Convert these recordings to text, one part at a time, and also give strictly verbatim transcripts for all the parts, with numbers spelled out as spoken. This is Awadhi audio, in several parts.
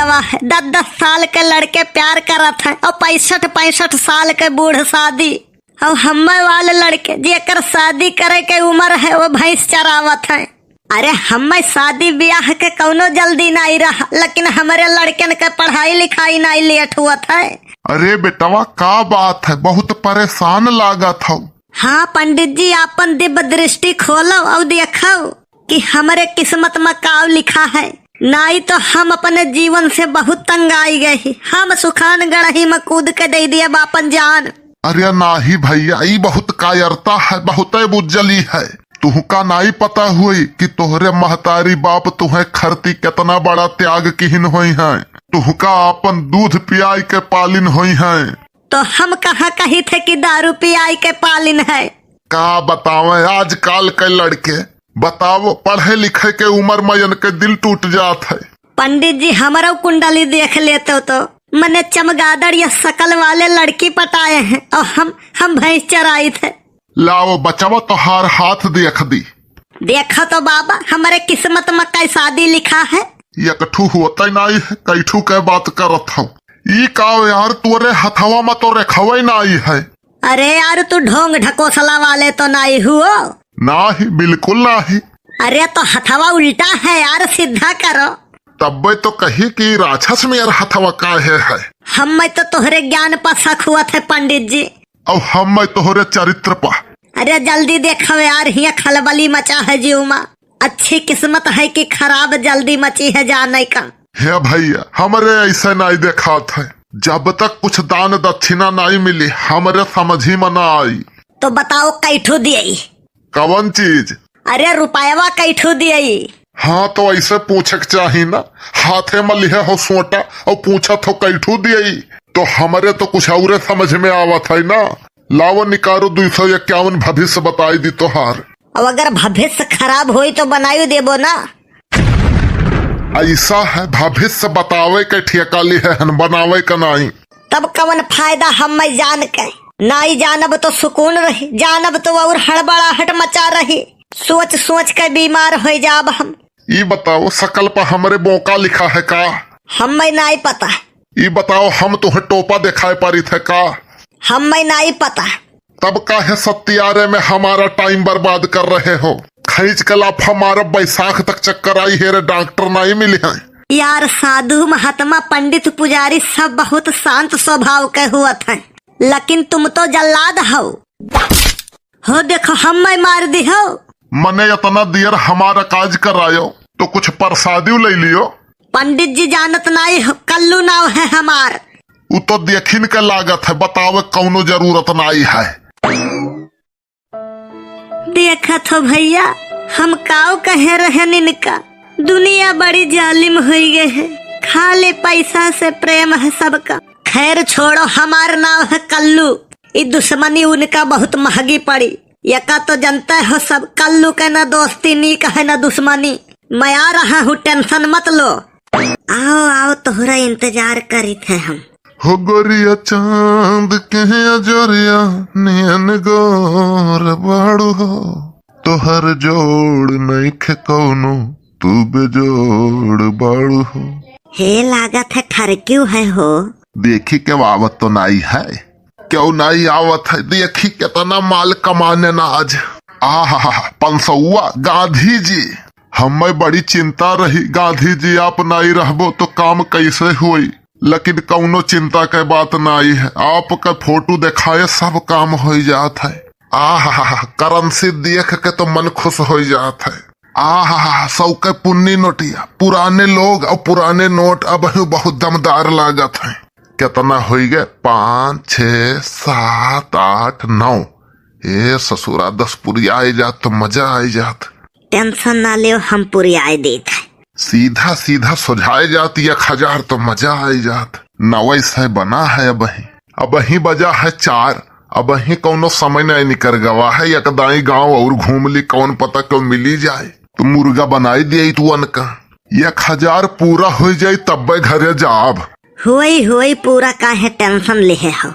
वाह, दस दस साल के लड़के प्यार करत हैं और पैंसठ पैंसठ साल के बूढ़ शादी। और हम्मे वाले लड़के जेकर शादी करे के उम्र है, वो भैंस चरावत हैं। अरे, हम्मे शादी ब्याह के कौनो जल्दी नाई रहा, लेकिन हमरे लड़कन के पढ़ाई लिखाई नाई लेट हुवत है। अरे बेटवा, का बात है, बहुत परेशान लागत हौ। हाँ पंडित जी, आपन दिव्य दृष्टि खोलो और देखो कि हमरे किस्मत में काव लिखा है, नाई तो हम अपने जीवन से बहुत तंग आई गए ही। हम सुखान गड़ही में कूद के दे दिए आपन जान। अरे नाही भैया, ई बहुत कायरता है, बहुते बुज्जली है। तुहका नाई पता हुई कि तोहरे महतारी बाप तुहे खरती केतना बड़ा त्याग किहिन होई हैं। तुहका आपन दूध पियाई के पालिन होई हैं। तो हम कहाँ कही थे कि दारू पियाई के पालिन है? का बतावे आजकल के लड़के, बताओ, पढ़े लिखे के उम्र में इनके दिल टूट जात है। पंडित जी, हमरो कुंडली देख लेते तो, मने चमगादड़ या शकल वाले लड़की पटाए हैं और हम, हम भैंस चराई थे। लाओ बचवा, तोहार हाथ देख दी। देखा तो बाबा, हमरे किस्मत में कई शादी लिखा है। एक ठू होते नाई है, कई ठू के बात करत हौ। ई का यार, तोरे हथवा में तो रेखवे नाई है। अरे यार, तू ढोंग ढकोसला वाले तो नाई हुओ? नाही, बिल्कुल नाही। अरे तो हथवा उल्टा है यार, सीधा करो। तब्बे तो कही कि राक्षस में यार हथवा काहे है। हम्मे तो तोहरे ज्ञान पर शक हुआ थे पंडित जी। और हम्मे तोहरे चरित्र पर। अरे जल्दी देखो यार, हियाँ खलबली मचा है जीव मा। अच्छी किस्मत है कि खराब जल्दी मची है जाने का। हे भैया, हमरे ऐसे नाई देखात है। जब तक कुछ दान दक्षिणा नाई मिली, हमरे समझी में ना आई। तो बताओ, कैठू दियई? कवन चीज? अरे रुपयवा कैठू दियई? हाँ, तो ऐसे पूछे के चाही ना। हाथे में लिहे हो सोटा और पूछत हो कैठू दियई, तो हमरे तो कुछ औरे समझ में आवत है ना। लाओ निकारो दुई सौ इक्यावन, भविष्य बताई दी तोहार। अब अगर भविष्य खराब होई तो बनाई देबो ना। ऐसा है, भविष्य बतावे के ठेका लिहे हन, बनावे के नाई। तब कवन फायदा हम्मे जान के? नाई जानब तो सुकून रही, जानब तो और हड़बड़ाहट मचा रही। सोच सोच के बीमार होई जाब हम। ई बताओ, शकल पर हमरे बोका लिखा है का? हम्मे नाई पता। ई बताओ, हम तुहे टोपा देखाए पारी थे का? हम्मे नाई पता। तब काहे सत्यारे में हमारा टाइम बर्बाद कर रहे हो? खींच के लाफा मारब, बैसाख तक चक्कर आई है रे, डॉक्टर नाई मिले हैं। यार, साधु महात्मा पंडित पुजारी सब बहुत शांत स्वभाव के हुवत हैं, लेकिन तुम तो जल्लाद हो। हो देखो, हम्मे मार दी हो। मने इतना दियर हमारा काज करायो, तो कुछ प्रसादियो ले लियो। पंडित जी जानत नाई हो, कल्लू नाव है हमार। उ तो देखिन के लागत है, बतावे कौनो जरूरत नाई है। देखत हो भैया, हम काव कहे रहन इनका, दुनिया बड़ी जालिम होई गए है, खाली पैसा से प्रेम है सबका। खैर छोड़ो, हमार नाव है कल्लू। ई दुश्मनी उनका बहुत महंगी पड़ी। यका तो जनते हो सब, कल्लू के न दोस्ती नीक है न दुश्मनी। मैं आ रहा हूँ, टेंशन मत लो। आओ आओ, तोहरा इंतजार करित है हम। हो गोरिया चांद के अजोरिया नियन गोर बाड़ू हो, तोहर जोड़ नइखे कौनो, तू बेजोड़ बाड़ू हो। हे लागत है ठरकियो है हो। देखी के आवत तो नाई है। क्यों नाई आवत है? देखी कितना माल कमाने ना आज। आहा, पंसौआ गांधी जी, हमें बड़ी चिंता रही, गांधी जी आप नाई रहबो तो काम कैसे होई? लेकिन कौनो चिंता के बात नाई है, आपका फोटो दिखाए सब काम हो जात है। आहा, करेंसी देख के तो मन खुश हो जात है। आहा, सौ के पुन्नी नोटिया, पुराने लोग और पुराने नोट अब बहुत दमदार लागत है। कितना होई गए? पाँच, छः, सात, आठ, नौ। ए ससुरा, दस पुरियाए जात तो मजा आए जात। टेंशन ना लेव, हम पुरियाए देत है। सीधा सीधा सोझाए जात एक हजार तो मजा आए जात। नवै सै बना है अबही, अबही बजा है चार, अबही कौनो समय नहीं निकर गवा है। एक दाई गांव और घूम ली, कौन पता क्यों मिली जाए तो मुर्गा बनाई दिए तू अनका। एक हजार पूरा हो जाई तब्बे घरे जाब। होई होई पूरा, काहे टेंशन लेहे हो।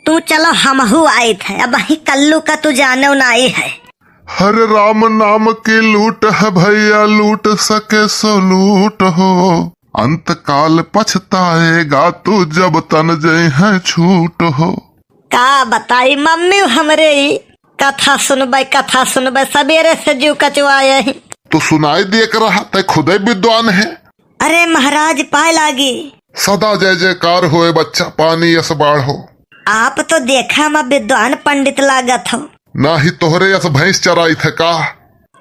तू चलो, हमहू आइत है, अबही कल्लू का तू जाने नाई है। हरे राम नाम की लूट है भैया, लूट सके सो लूट हो। अंतकाल पछताएगा तू जब तन जइहैं छूट हो। का बताई मम्मी, हमरे ई कथा सुनबै, कथा सुनबै, सबेरे से जीव कचुआए ही। तो सुनाई दिए के रहा, तै खुदै विद्वान है। अरे महाराज, पाए लागी। सदा जय जयकार होए बच्चा, पानी यस बाढ़ो। आप तो देखा म विद्वान पंडित लागत हो। नाही तोहरे यस भैंस चराइत है का?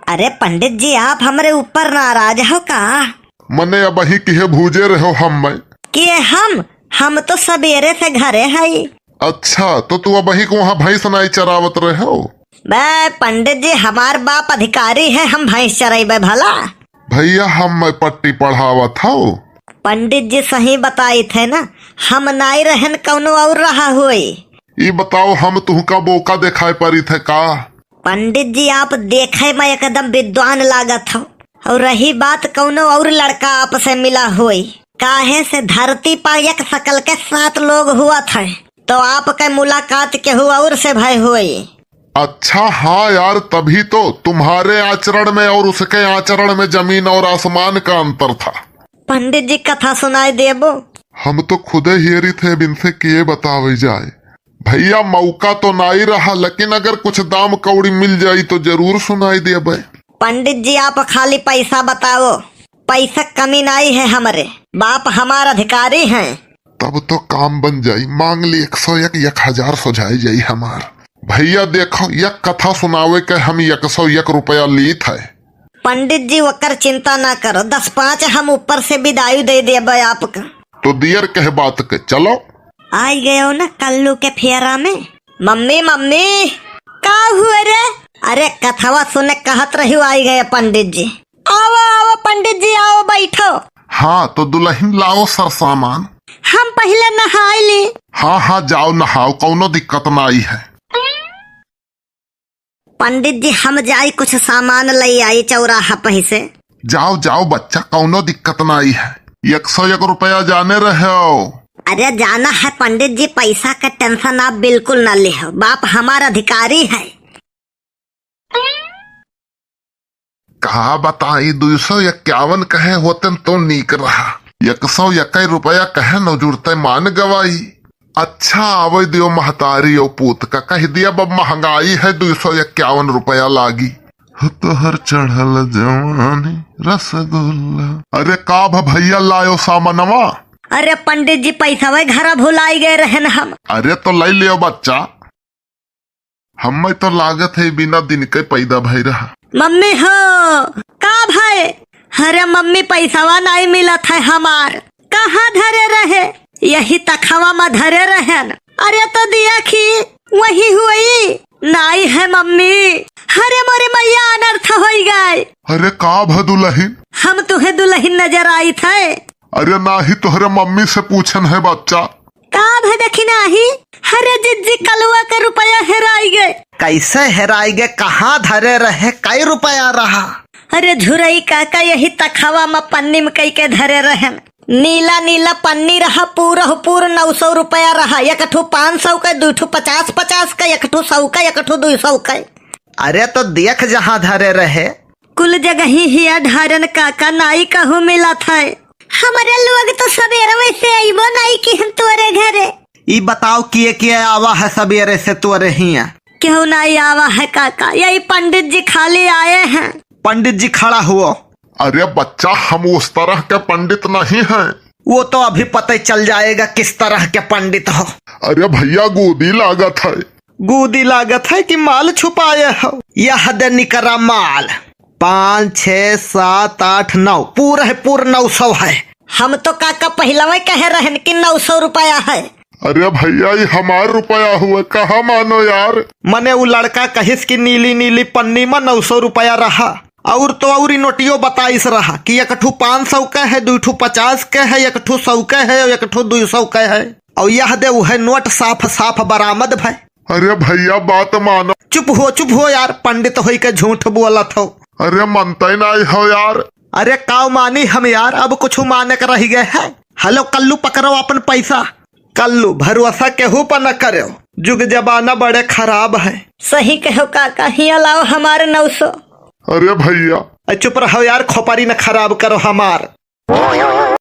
अरे पंडित जी, आप हमरे ऊपर नाराज हो का? मने अबहीं किहे भूजे रहो हम मैं। किहे हम? हम तो सबेरे से घरे हई। अच्छा, तो तू अबहीं को वहाँ भैंस नाई चरावत रहो? बे पंडित जी, हमार बाप अधिकारी है, हम भैंस चरइबे भला? भैया, हम मैं पट्टी पढ़ावत हौ। पंडित जी सही बताइत है ना, हम नाई रहन, कौनो और रहा होई। ई बताओ, हम तुहका बोका देखाई परित है का? पंडित जी, आप देखे में एकदम विद्वान लागत हो, और रही बात, कौनो और लड़का आपसे मिला होई, काहे से धरती पर एक शकल के सात लोग हुअत है, तो आपके मुलाकात केहू और से भय होई। अच्छा, हाँ यार, तभी तो तुम्हारे आचरण में और उसके आचरण में जमीन और आसमान का अंतर था। पंडित जी, कथा सुनाई देबो? हम तो खुदे हेरित है, बिन से किए बतावे जाए। भैया, मौका तो नाई रहा, लेकिन अगर कुछ दाम कौड़ी मिल जाई तो जरूर सुनाई देबे। पंडित जी, आप खाली पैसा बताओ, पैसा कमी नाई है हमरे, बाप हमार अधिकारी हैं। तब तो काम बन जाई, मांग ली एक सौ एक, एक हजार सोझाई जाई हमार। भैया देखो, एक कथा सुनावे के हम एक सौ एक रुपया लीत है। पंडित जी, ओकर चिंता ना करो, दस पाँच हम ऊपर से बिदाई दे देबे आपका। तो दियर कहे बात के, चलो। आई गयो ना कल्लू के फेरा में। मम्मी, मम्मी। का हुए रे? अरे, कथवा सुने कहत रही, आई गए पंडित जी। आवो, आवो पंडित जी, आवो, बैठो। हाँ, तो दुलहिन लाओ सर सामान। हम पहिले नहाई ली। हाँ, हाँ, जाओ नहाओ, कौनो दिक्कत नाई है। पंडित जी, हम जाई कुछ सामान लई आई चौराहा पही से। जाओ, जाओ बच्चा, कौनो दिक्कत नाई है। एक सौ एक रुपया जाने रहो। अरे जाना है पंडित जी, पैसा के tension आप बिल्कुल ना लिहो, बाप हमार अधिकारी है। का बताई, दुई सौ इक्यावन कहे होतन तो नीक रहा, एक सौ इक्कीस रुपया कहे न जुड़ते मान गवाई। अच्छा, आवे दियो महतारी और पूत का, कह दिया, "बब महंगाई है, दुई सौ इक्यावन रुपया लागी।" हो तोहर चढ़ल जवानी रसगुल्ला। अरे का भ भैया, लायो सामनवा? अरे पंडित जी, पैसा वही घरा भुलाई गए रहन हम। अरे तो ले लियो बच्चा, हम्मे तो लागत है बिना दिन के पैदा भई रहा। मम्मी हो, का भय? अरे मम्मी, पैसावा नाई मिलत है हमार, कहाँ धरे रहे? यही तखवा में धरे रहन। अरे तो दिया कि वही हुई, नाई है मम्मी। अरे मोरी मैया, अनर्थ होई गए। अरे का भ दुलहिन? हम तुहे दुलहिन नजर आइत है। अरे नाही, तोहरे मम्मी से पूछन है बच्चा। का भ देखी नाही? अरे जिज्जी, कलुआ के रुपया हेराई गए। कैसे हेराई गए? कहाँ धरे रहे? कई रुपया रहा? अरे झुरई काका यही तखवा में पन्नी में कई के धरे रहन। नीला नीला पन्नी रहा, पूरा पूर नौ सौ रुपया रहा। एक ठो पाँच सौ के, दू ठो पचास पचास के, एक ठो सौ के, एक ठो दू सौ के। अरे तो देख जहाँ धरे रहे। कुल जगही हिया ढारन काका, नाई कहूँ मिलत है। हमरे लोग तो सबेरवे से अइबो नाई किहन तोरे घरे। ई बताओ किए किए आवा है सबेरे से तोरे हिया? केहू नाई आवा है काका, यही पंडित जी खाली आए हैं। पंडित जी खड़ा हुओ। अरे बच्चा, हम उस तरह के पंडित नहीं हैं। वो तो अभी पता ही चल जाएगा किस तरह के पंडित हो। अरे भैया, गूदी लागत है। गूदी लागत है कि माल छुपाए हो? यह दे निकरा माल। पाँच, छः, सात, आठ, नौ, पूरा है, पूरा नौ सौ है। हम तो काका पहिलवे कहे रहन कि नौ सौ रुपया है। अरे भैया, ये हमार रुपया हुआ, कहाँ मानो यार। मने उ लड़का कहिस कि नीली नीली पन्नी में नौ सौ रुपया रहा, और तो और ई नोटियो बताइस रहा कि एक ठू पाँच सौ का है, दू ठू पचास का है, एक ठू सौ का है और एक ठू दू सौ का है। और यह दे उहे नोट साफ साफ बरामद भय। अरे भैया, बात मानो। चुप हो, चुप हो यार, पंडित होई के झूठ बोलत हो। अरे मनते नाई हो यार। अरे काव मानी हम यार, अब कुछ माने के रह गए है। हेलो कल्लू, पकड़ो अपन पैसा। कल्लू, भरोसा केहू पर न करो, जुग जमाना बड़े खराब है। सही कहो काका, हिया लाओ हमारे नौ सौ। अरे भैया। ए, चुप रहो यार, खोपड़ी न खराब करो हमार।